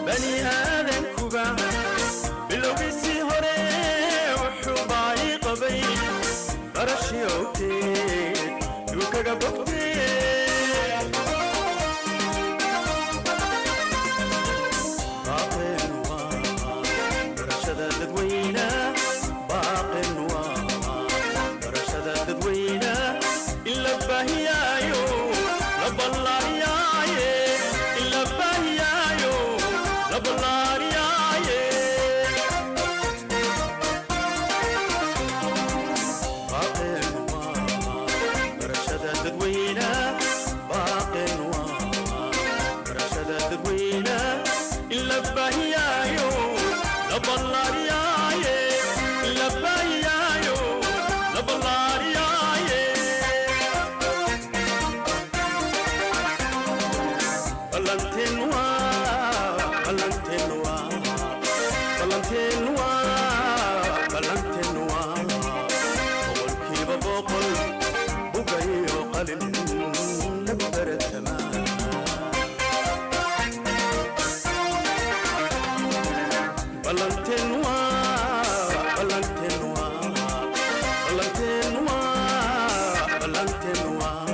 Bani aadankuba bilowgiisii hore wuxuu baahi qabay barashii ogteed yuu kaga bogtee. Baaqeen waa barashada dadweyne, baaqeen waa barashada dadweyne in la baahiyaayo, la ballaariyaaye, in la baahiyaayo, la ballaariyaaye. Baaqeen waa barashada dadweyne, baaqeen waa barashada dadweyne in la baahiyaayo, la ballaariyaaye, in la baahiyaayo, la ballaariyaaye. Ballanteen waa, ballanteen waa, ballanteen waa, ballanteen waa 100% bugayo qalin lagu baratamaa. Ballanteen waa, ballanteen waa, ballanteen waa, ballanteen waa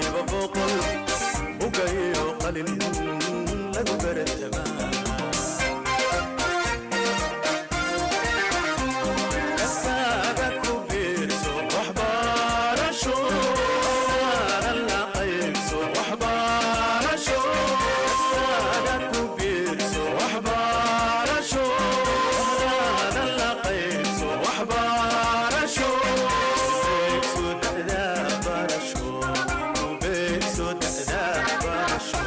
100% bugayo qalin lagu baratamaa. Kaskaaga ku biirso waxbarasho, waanan la qaybso waxbarasho. Kaskaaga ku biirso waxbarasho, waanan la qaybso waxbarasho. Beegso da'da barasho, beegso da'da barasho.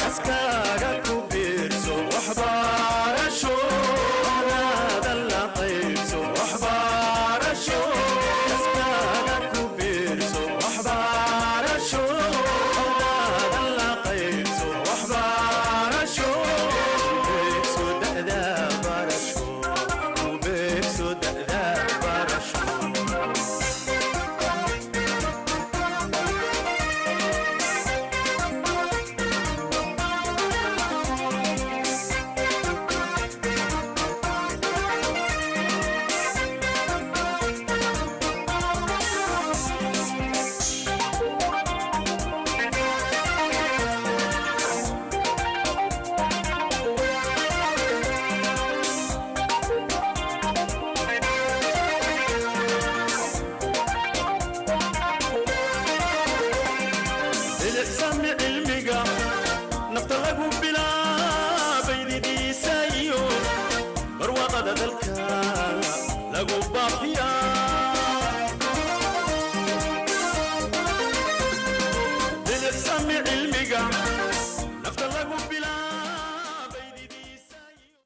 Kaskaaga ku biirso waxbarasho, waadan la qaybso waxbarasho. Kaskaaga ku biirso waxbarasho, waadan la qaybso waxbarasho. Beegso da'da barasho, beegso da'da barasho. Bilicsami cilmiga nafta lagu bilaabay didiisa iyo barwaaqada dalka lagu baafiyaa.